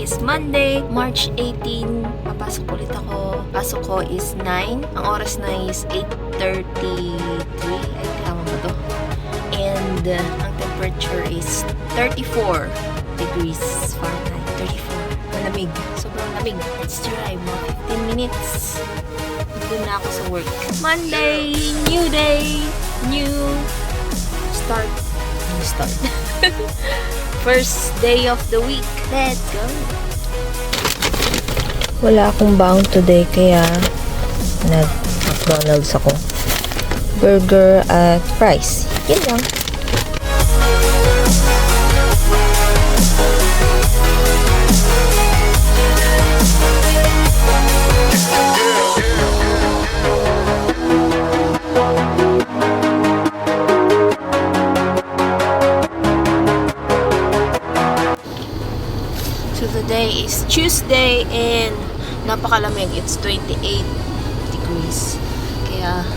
is Monday, March 18. Papasok ulit ako. Pasok ko is 9. Ang oras na is 8:33. Ay, tama ba to? And ang temperature is 34 degrees Fahrenheit. 34. Malamig. Sobrang lamig. Let's drive. Mga 15 minutes. Doon na ako sa work. Monday! New day! New start. New start. First day of the week. Let's go! Wala akong baon today kaya nag-McDonald's ako. Burger at fries. Yun lang. So today is Tuesday and napakalamig. It's 28 degrees. Kaya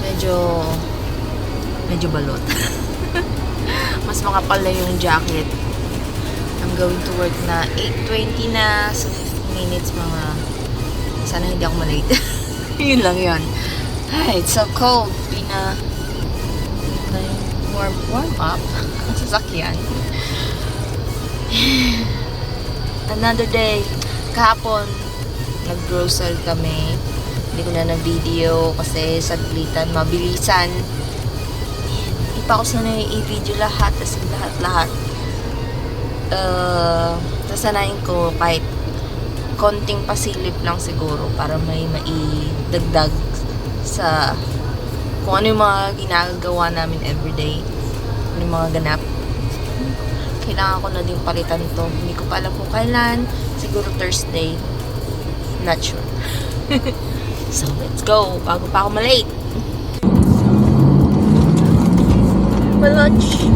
medyo balot. Mas makapal na yung jacket. I'm going to work na 8:20 na. So 15 minutes mga sana hindi ako malate. Yun lang yun. Ay, it's so cold. Warm up ang sasakyan. Another day. Kahapon, nag-grocery kami. Hindi ko na na-video kasi saglitan, mabilisan. Hindi pa ako sanay i-video lahat, kasi lahat. Sasanayin ko kahit konting pasilip lang siguro para may maidagdag sa kung ano yung mga ginagawa namin everyday. Ano yung mga ganap. Kailangan ko na din palitan ito. Hindi ko pa alam kung kailan. Siguro Thursday. Not sure. So, let's go. Bago pa ako malate. Ma-lunch.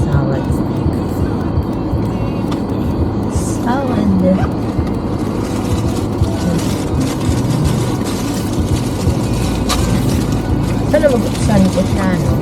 Salad. Sana mag-usan ko siya, no?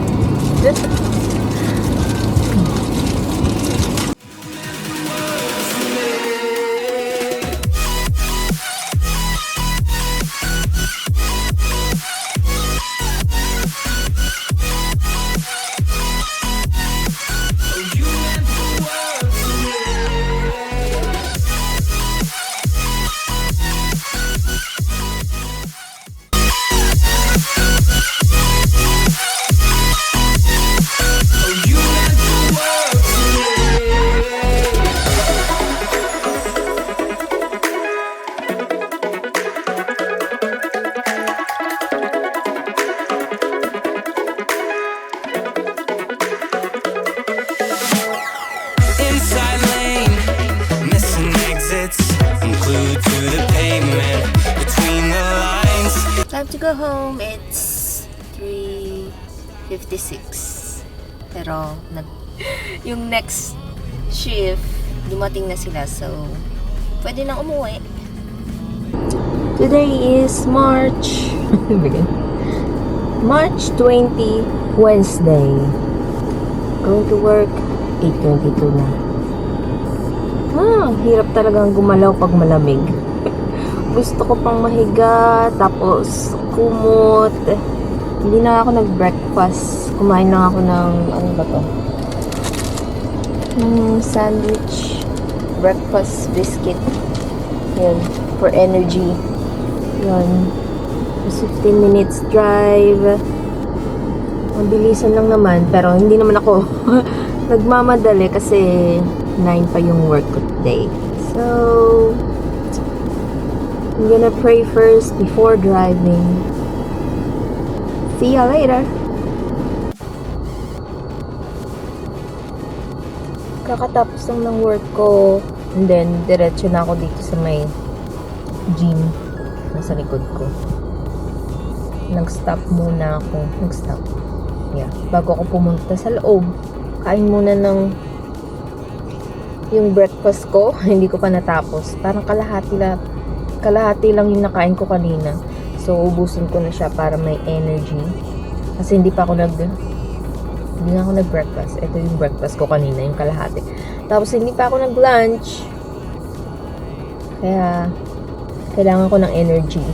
Time to go home. It's 3:56. Pero yung next shift dumating na sila, so pwede nang umuwi. Today is March 20, Wednesday. Going to work 8:22 na. Hirap talagang gumalaw pag malamig. Gusto ko pang mahiga, tapos kumot. Hindi na ako nag-breakfast. Kumain lang ako ng, ano ba to? Sandwich. Breakfast biscuit. Yan. For energy. Yan. 15 minutes drive. Mabilisan lang naman. Pero hindi naman ako nagmamadali kasi 9 pa yung work ko today. So, I'm gonna pray first before driving. See ya later. Kakatapos lang ng work ko. And then, diretso na ako dito sa may gym. Nasa likod ko. Nag-stop muna ako. Yeah. Bago ako pumunta sa loob. Kain muna ng yung breakfast ko. Hindi ko pa natapos. Parang kalahati lang yung nakain ko kanina. So, ubusin ko na siya para may energy. Kasi hindi pa ako hindi nga ako nag-breakfast. Ito yung breakfast ko kanina, yung kalahati. Tapos hindi pa ako nag-lunch. Kaya kailangan ko ng energy.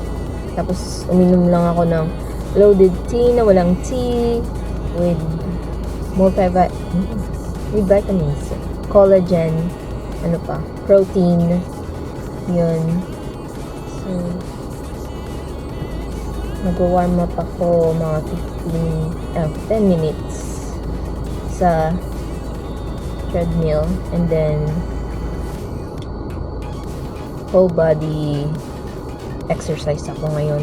Tapos uminom lang ako ng loaded tea na walang tea with with vitamins, collagen, ano pa, protein. Yun. So, mag-warm up ako mga 10 minutes sa treadmill, and then whole body exercise ako ngayon,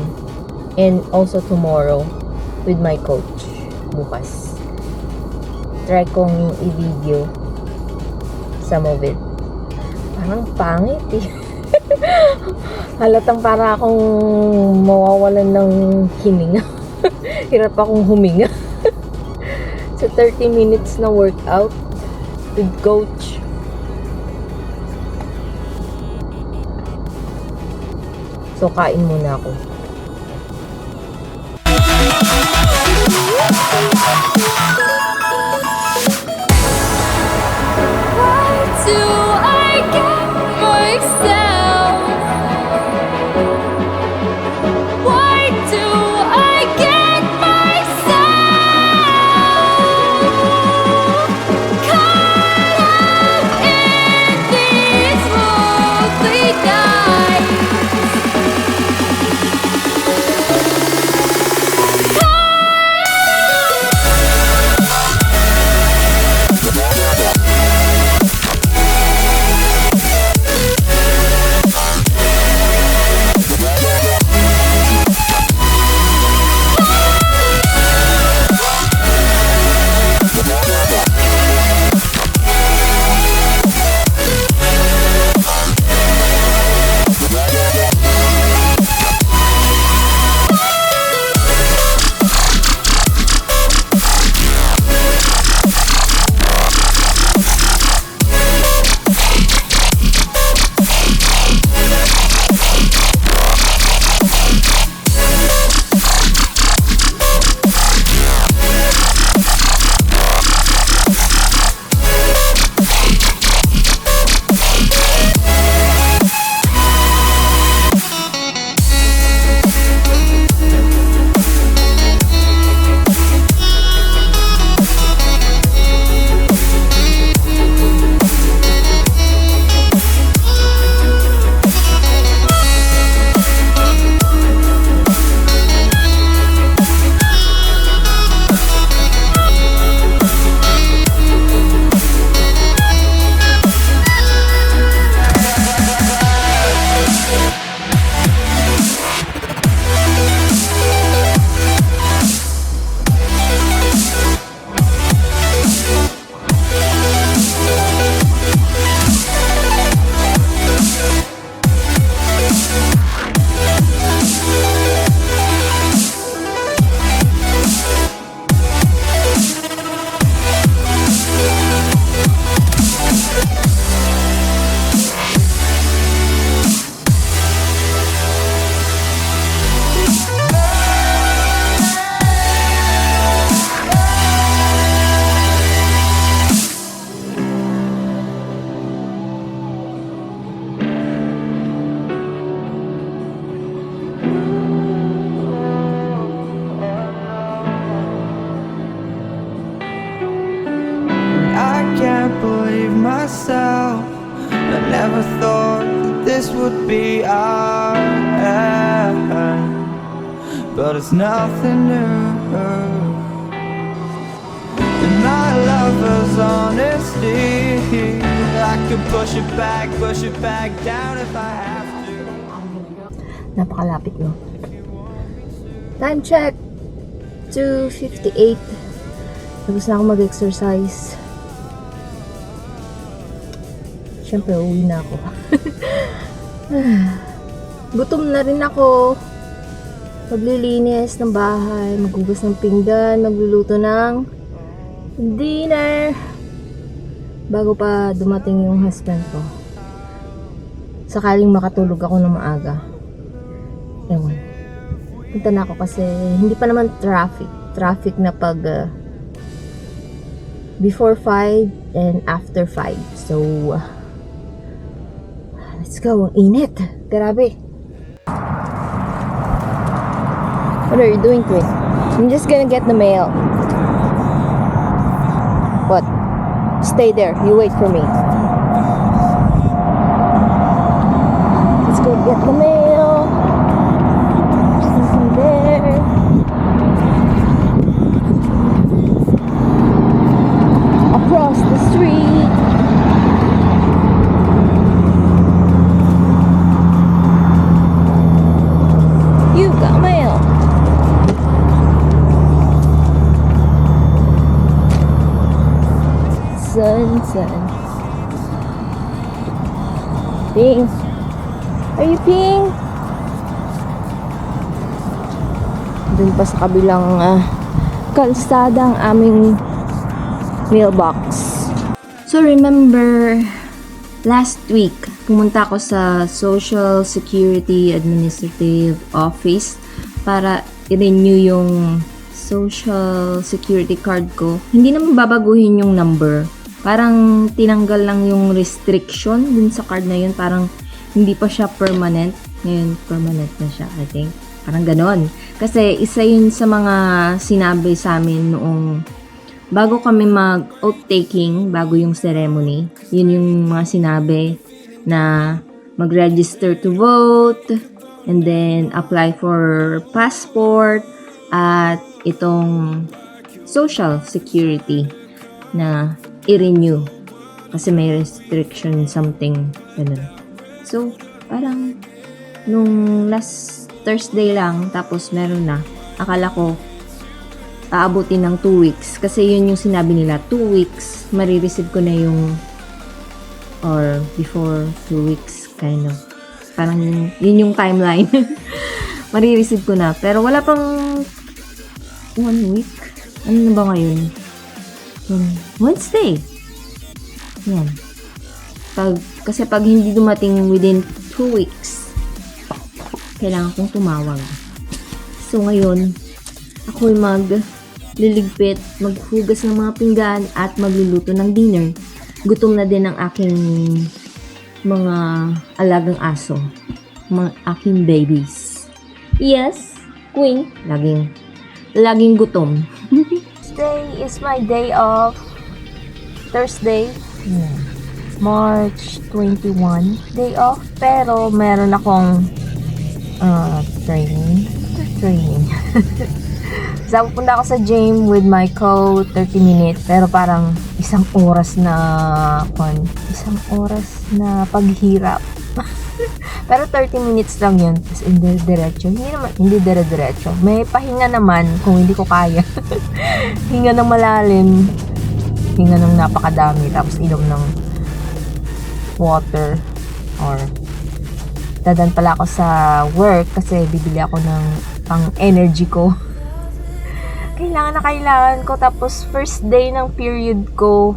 and also tomorrow with my coach bukas. Try kong i-video some of it. Parang pangit eh. Halatang para akong mawawalan ng hininga. Hirap akong huminga. Sa 30 minutes na workout with coach. So, kain muna ako. Myself, I never thought that this would be our end, but it's nothing new. And my lover's honesty, I could push it back down if I have to. Napakalapit, no? Time check, 2:58. Tapos na ako mag-exercise. Siyempre, uwi na ako. Gutom na rin ako. Maglilinis ng bahay, maghugas ng pinggan, magluluto ng dinner. Bago pa dumating yung husband ko. Sakaling makatulog ako ng maaga. Ewan. Punta na ako kasi hindi pa naman traffic. traffic na pag before 5 and after 5. So, let's go. Ang init. Grabe. What are you doing, Chris? I'm just gonna get the mail. What? Stay there. You wait for me. Let's go get the mail. Something there. Across the street. You got mail. Sun. Ping. Are you ping? Dun pa sa kabilang kalsada ang aming mailbox. So remember, last week, pumunta ako sa Social Security Administrative Office para i-renew yung Social Security card ko. Hindi naman babaguhin yung number. Parang tinanggal lang yung restriction dun sa card na yun. Parang hindi pa siya permanent. Ngayon, permanent na siya, I think. Parang ganon. Kasi isa yun sa mga sinabi sa amin noong bago kami mag-oath taking, bago yung ceremony. Yun yung mga sinabi na mag-register to vote and then apply for passport at itong Social Security na i-renew kasi may restriction something ganun. So, parang nung last Thursday lang tapos meron na. Akala ko aabutin ng 2 weeks kasi yun yung sinabi nila, 2 weeks marireceive ko na yung or before 2 weeks kind of. Parang yun yung timeline. Marireceive ko na pero wala pang 1 week. Ano na ba ngayon? Wednesday. Yan. Kasi pag hindi dumating within 2 weeks, kailangan kong tumawag. So ngayon, ako'y magliligpit, maghugas ng mga pinggan at magluluto ng dinner. Gutom na din ang aking mga alagang aso. Mga aking babies. Yes, Queen. Laging gutom. Today is my day off. Thursday. March 21. Day off. Pero meron akong training. So, pupunta ako sa gym with my coach, 30 minutes. Pero parang isang oras na paghirap. Pero 30 minutes lang yun. Tapos diretso. Hindi dire-diretso. May pahinga naman kung hindi ko kaya. Hinga ng malalim. Hinga ng napakadami. Tapos inom ng water. Or dadan pala ako sa work kasi bibili ako ng pang energy ko. Kailangan ko. Tapos first day ng period ko.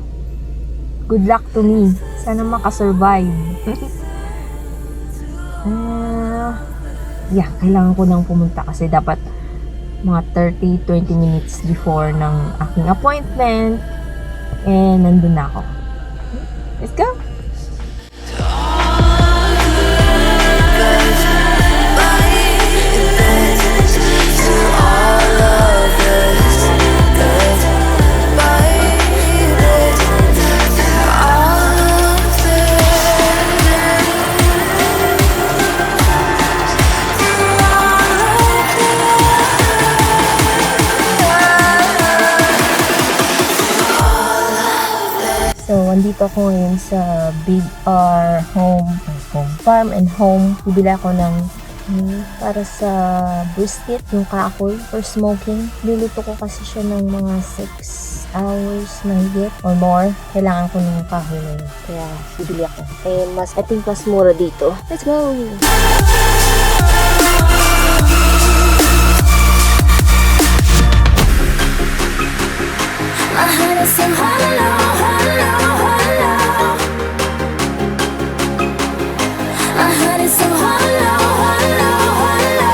Good luck to me. Sana makasurvive. Kailangan ko nang pumunta kasi dapat mga 30-20 minutes before ng aking appointment. And nandun na ako. Let's go! So, andito ako ngayon sa Big R Farm and Home. Bibili ako ng para sa brisket, yung kahoy for smoking. Luluto ko kasi siya ng mga 6 hours na higit or more. Kailangan ko ng kahoy na yun. Kaya bibili ako. And I think mas mura dito. Let's go! I heard it sing hello, hello, hello. I heard it sing hello, hello, hello.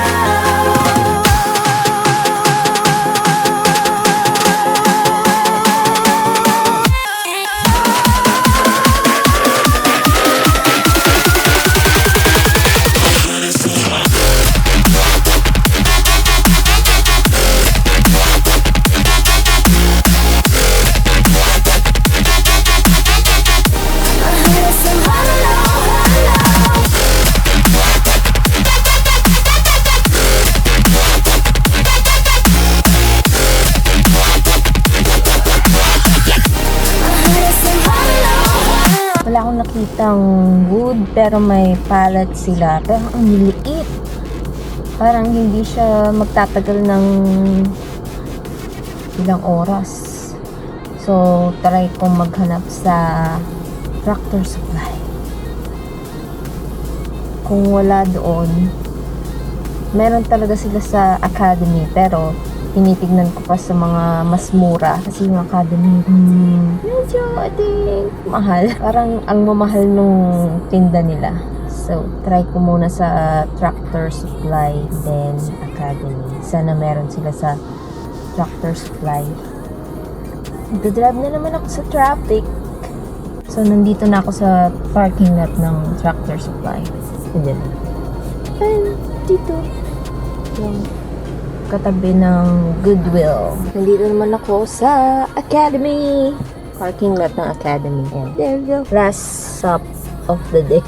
siyang wood pero may pallet sila. Pero ang liit. Parang hindi siya magtatagal ng ilang oras. So, try kong maghanap sa Tractor Supply. Kung wala doon, meron talaga sila sa Academy, pero tinitignan ko pa sa mga mas mura kasi yung Academy medyo I think mahal. Parang ang mamahal nung tinda nila. So, try ko muna sa Tractor Supply, then Academy. Sana meron sila sa Tractor Supply. Nagdadrive na naman ako sa traffic. So, nandito na ako sa parking lot ng Tractor Supply. And dito. Yung katabi ng Goodwill. Nandito naman ako sa Academy. Parking lot ng Academy. And there you go. Last stop of the day.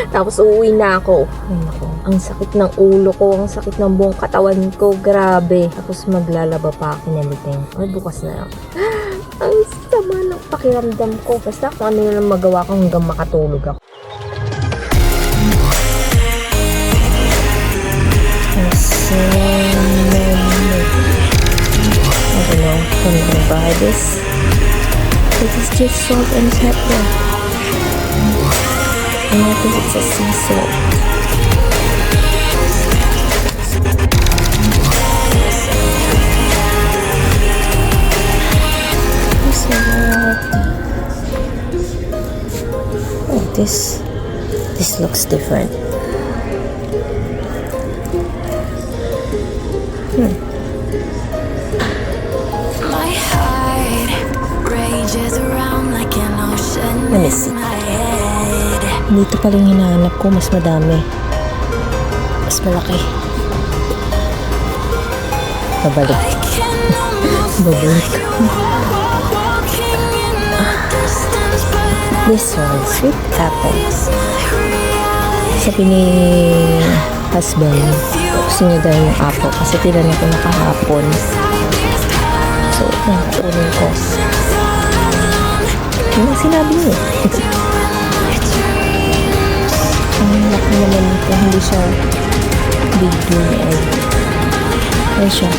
Tapos uuwi na ako. Ay, naku. Ang sakit ng ulo ko. Ang sakit ng buong katawan ko. Grabe. Tapos maglalaba pa ako and everything. Ay, bukas na lang. Ang sama ng pakiramdam ko. Basta kung ano na lang magawa ko hanggang makatulog ako. So, I don't know if I'm gonna buy this. This is just salt and pepper. And I think it's a sea salt. Oh, this looks different. My heart rages around like an ocean Let me see. in my head. Dito pala yung hinahanap ko, mas madami. Mas malaki. Babalik. I can almost Babalik. walking in the distance, but This one, sweet apple. it's not reality. Sabi ni husband, gusto niya daw yung apple kasi tinanong ko na kahapon. So, kunin ko. Yun ang sinabi niya. Ang laki naman ito, hindi siya big green egg. Ay siya,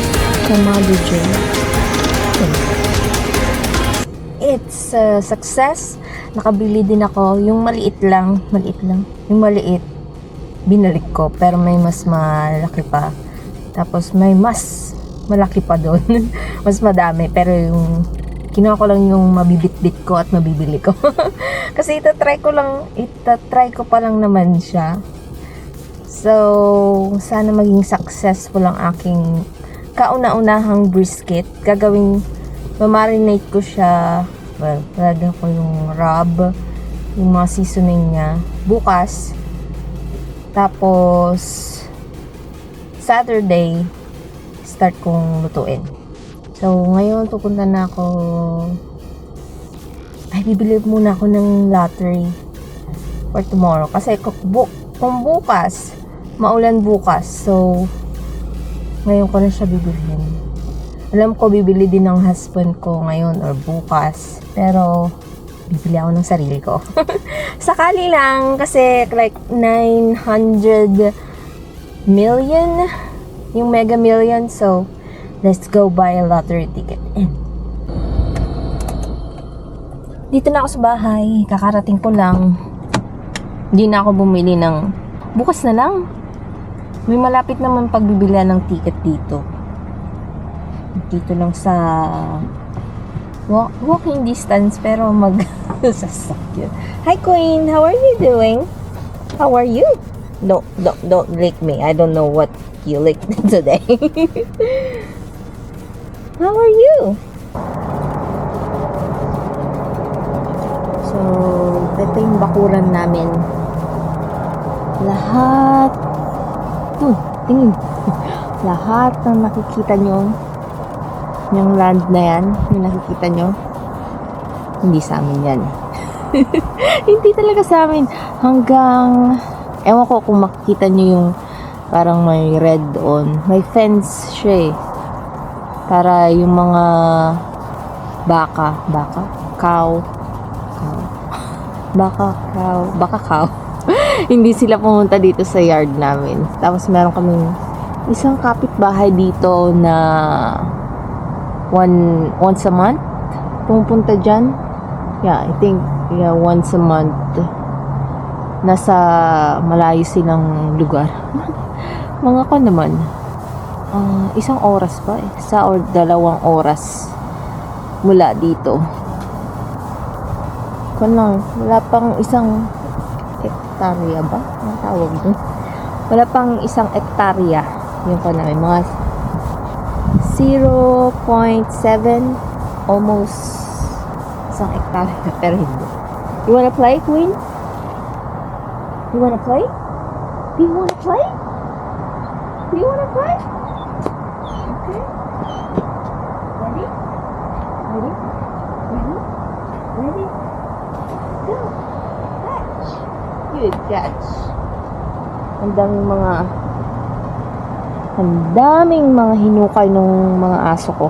kamado dyan. It's a success. Nakabili din ako. Yung maliit lang. Yung maliit, binalik ko. Pero may mas malaki pa. Tapos may mas malaki pa doon. Mas madami. Pero yung kinuha ko lang yung mabibitbit ko at mabibili ko. Kasi itatry ko pa lang naman siya. So, sana maging successful ang aking kauna-unahang brisket. Mamarinate ko siya. Well, lalagyan ko yung rub, yung mga seasoning niya. Bukas. Tapos, Saturday, start kong lutuin. So, ngayon, pupunta na ako. Bibili muna ako ng lottery for tomorrow. Kasi kung bukas, maulan bukas. So, ngayon ko na siya bibilhin. Alam ko, bibili din ng husband ko ngayon or bukas. Pero, bibili ako ng sarili ko. Sakali lang, kasi like 900 million yung Mega Million. So, let's go buy a lottery ticket. Dito na ako sa bahay. Kakarating ko lang. Hindi na ako bumili ng... Bukas na lang. May malapit naman pagbibilihan ng ticket dito. Dito lang sa... walking distance, pero sasakyan. Hi Queen, how are you doing? How are you? Don't lick me. I don't know what you licked today. How are you? So, ito yung bakuran namin. Lahat. Tingin. Lahat ng nakikita nyo, yung land na yan, yung nakikita nyo, hindi sa amin yan. Hindi talaga sa amin. Hanggang, ewan ko kung makikita nyo yung parang may red doon. May fence siya eh. Para yung mga cow. Baka cow. Hindi sila pumunta dito sa yard namin. Tapos meron kaming isang kapitbahay dito na once a month pumupunta dyan. Yeah, I think once a month. Nasa malayo silang lugar. Mga ko naman, isang oras pa eh. Isa or 2 oras mula dito. Wala pang isang hektarya ba? Ang tawag doon? Wala pang isang hektarya. Yung pa namin, mga 0.7 almost isang hektarya. Pero hindi. You wanna play, Queen? You wanna play? Do you wanna play? Do you wanna play? Okay. Ready? Ready? Ready? Ready? Go! Catch! Good catch. Ang daming mga hinukay ng mga aso ko.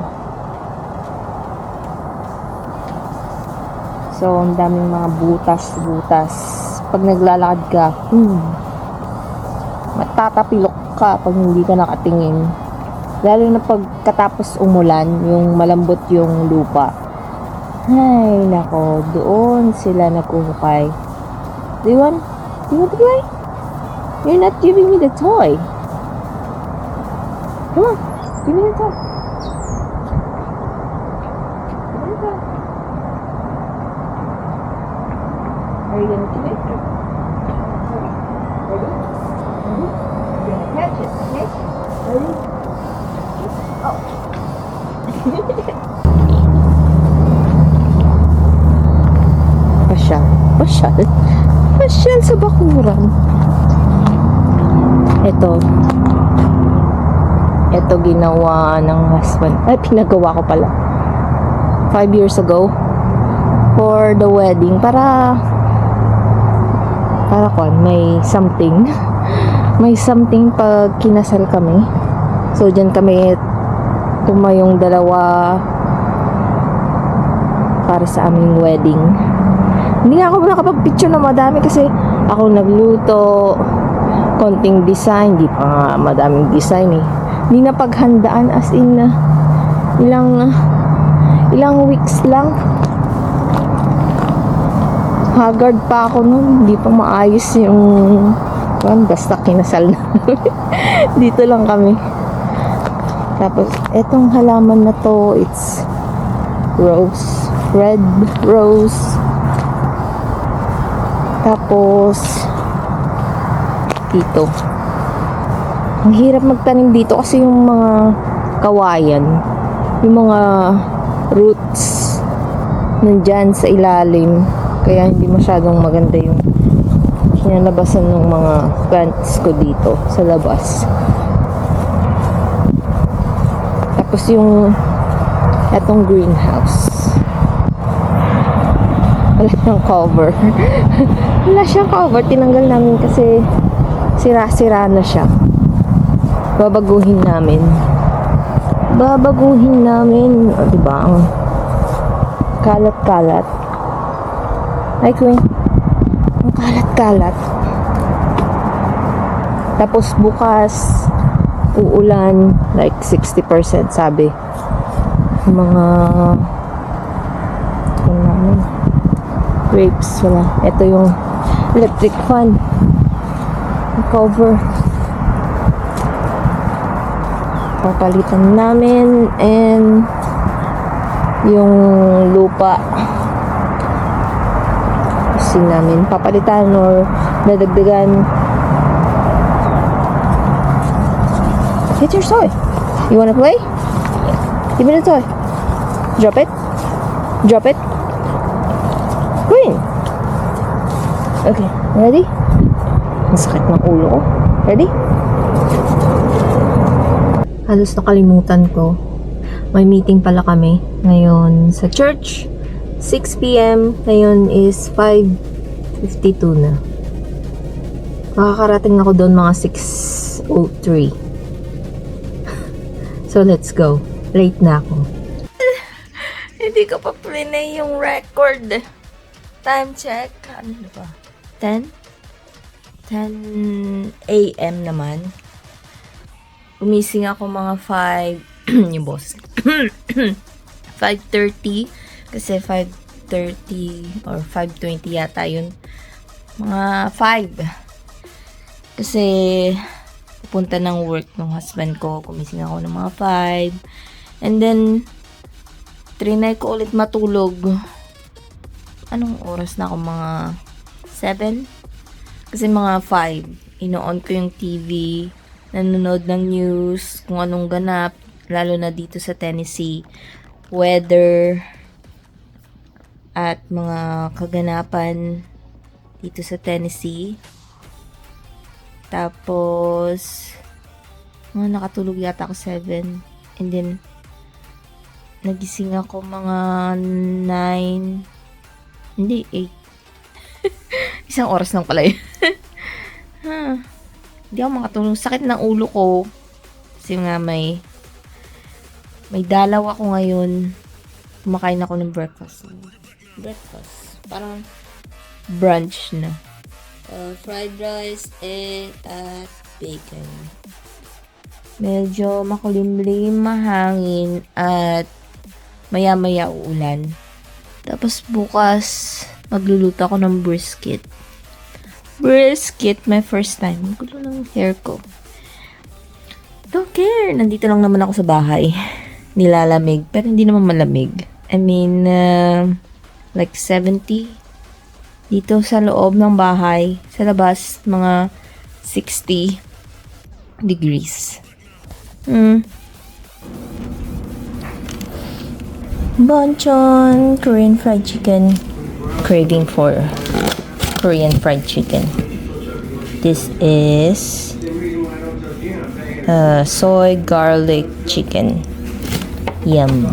So, ang daming mga butas. Pag naglalakad ka, matatapilok ka pag hindi ka nakatingin. Lalo na pagkatapos umulan, yung malambot yung lupa. Ay, nako, doon sila nagkuhukay. Do you want to play? You're not giving me the toy. Come on, give me the toy. Give me the toy. Are you gonna give it? Ready? Ready? You're gonna catch it, okay? Ready? Oh. Pasyal sa bakuran. Ito ginawa ng husband. Ay, pinagawa ko pala 5 years ago for the wedding para may something pag kinasal kami. So dyan kami tumayong 2 para sa aming wedding. Hindi nga ako nakapag-picture na madami kasi ako nagluto, konting design, hindi pa nga madaming design eh. Hindi na paghandaan as in ilang weeks lang. Haggard pa ako nun, hindi pa maayos yung basta kinasal na. Dito lang kami. Tapos etong halaman na to, it's rose, red rose. Tapos dito, ang hirap magtanim dito kasi yung mga kawayan, yung mga roots nandyan sa ilalim, kaya hindi masyadong maganda yung kinalabasan ng mga plants ko dito sa labas. Tapos yung etong greenhouse, wala siyang cover. Wala siyang cover. Tinanggal namin kasi sira-sira na siya. Babaguhin namin. O, diba? Ang kalat-kalat. Ay, Queen. Ang kalat-kalat. Tapos bukas uulan like 60% sabi. Mga grapes, wala. Ito yung electric fan cover, papalitan namin, and yung lupa kasi namin papalitan or dadagdagan. Get your toy. You wanna play? Give me the toy. Drop it. Queen. Okay, ready? Ang sakit ng ulo ko. Ready? Halos nakalimutan ko. May meeting pala kami ngayon sa church. 6 p.m. Ngayon is 5:52 na. Makakarating ako doon mga 6:03. So let's go. Late na ako. Hindi ko pa play yung record. Time check. Ano na ba? 10? 10 a.m. naman. Umising ako mga 5 yung boss. 5:30 kasi 5:30 or 5:20 yata yun. Mga 5. Kasi pupunta ng work ng husband ko. Kumising ako ng mga 5. And then trinay ko ulit matulog. Anong oras na ako? Mga 7? Kasi mga 5, ino-on ko yung TV, nanonood ng news, kung anong ganap, lalo na dito sa Tennessee, weather, at mga kaganapan dito sa Tennessee. Tapos, nakatulog yata ako 7, and then, nagising ako mga 9, hindi, 8. Isang oras lang pala yun. Hindi ako makatulog. Sakit ng ulo ko. Kasi nga may dalaw ako ngayon. Kumakain ako ng breakfast. Parang brunch na. Fried rice, egg, at bacon. Medyo makulimlim, mahangin, at maya-maya uulan. Tapos bukas, magluluto ako ng brisket. My first time. Gulo ng hair ko. Don't care. Nandito lang naman ako sa bahay. Nilalamig. Pero hindi naman malamig. I mean, like 70. Dito sa loob ng bahay. Sa labas, mga 60 degrees. Bonchon, Korean fried chicken. Craving for Korean fried chicken. This is soy garlic chicken. Yum.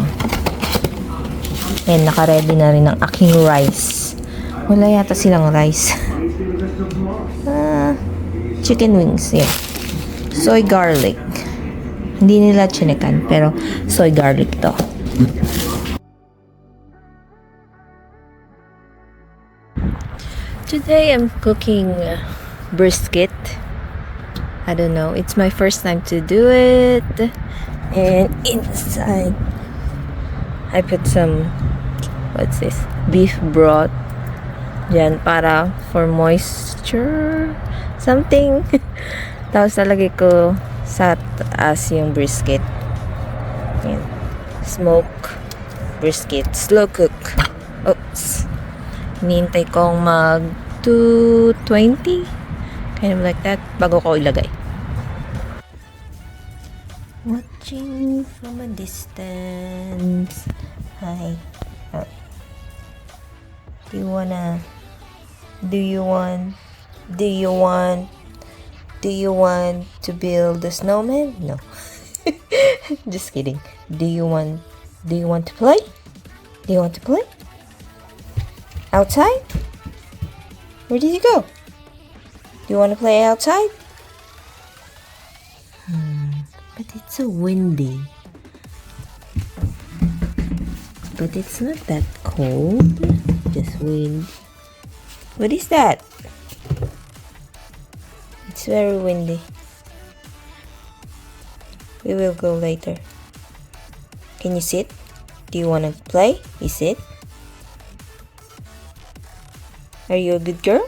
And naka-ready na rin ang aking rice. Wala yata silang rice. Chicken wings. Yeah. Soy garlic. Hindi nila chinekan, pero soy garlic to. Today I'm cooking brisket. I don't know. It's my first time to do it. And inside, I put some, what's this? Beef broth. Yan, para for moisture. Something. Tapos talagay ko sa taas yung brisket. Yan. Smoke brisket. Slow cook. Oops. Hinihintay kong mag 220. Kind of like that. Bago ko ilagay. Watching from a distance. Hi. Oh. Do you want to build a snowman? No. Just kidding. Do you want to play? Do you want to play? Outside? Where did you go? Do you want to play outside? But it's so windy. But it's not that cold. Just wind. What is that? It's very windy. We will go later. Can you sit? Do you want to play? You sit? Are you a good girl?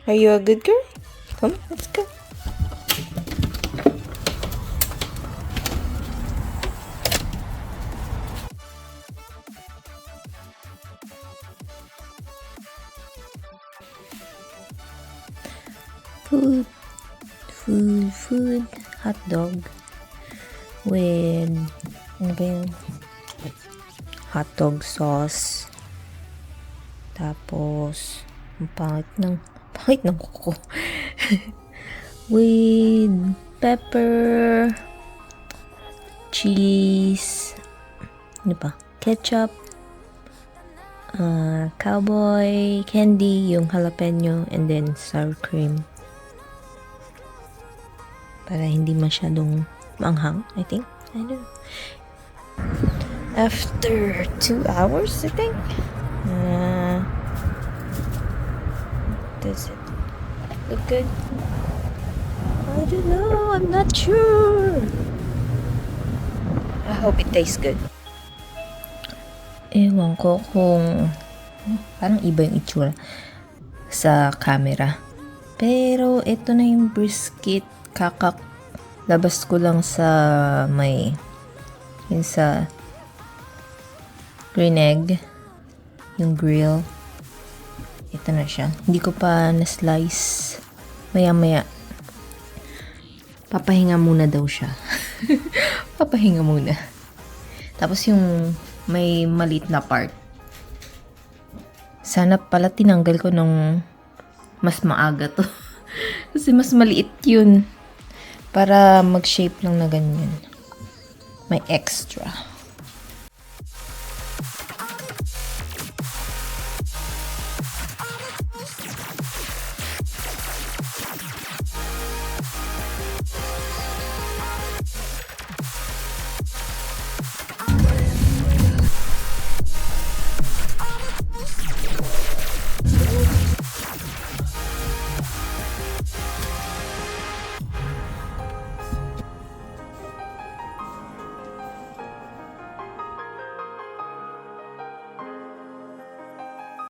Are you a good girl? Come, let's go. Food. Hot dog with, ano ba yun? Hot dog sauce. Tapos, ang pangit ng kuko. With pepper, cheese, ano pa? Ketchup, cowboy candy, yung jalapeno, and then sour cream. Para hindi masyadong maanghang, I think. I don't know. After 2 hours, I think. Does it look good? I don't know. I'm not sure. I hope it tastes good. Ewan ko kung parang iba yung itsura sa camera. Pero ito na yung brisket. Labas ko lang sa yun sa green egg, yung grill. Ito na siya. Hindi ko pa na-slice. Maya-maya. Papahinga muna daw siya. Papahinga muna. Tapos yung may maliit na part. Sana pala tinanggal ko nung mas maaga to. Kasi mas maliit yun. Para mag-shape lang na ganyan. May extra.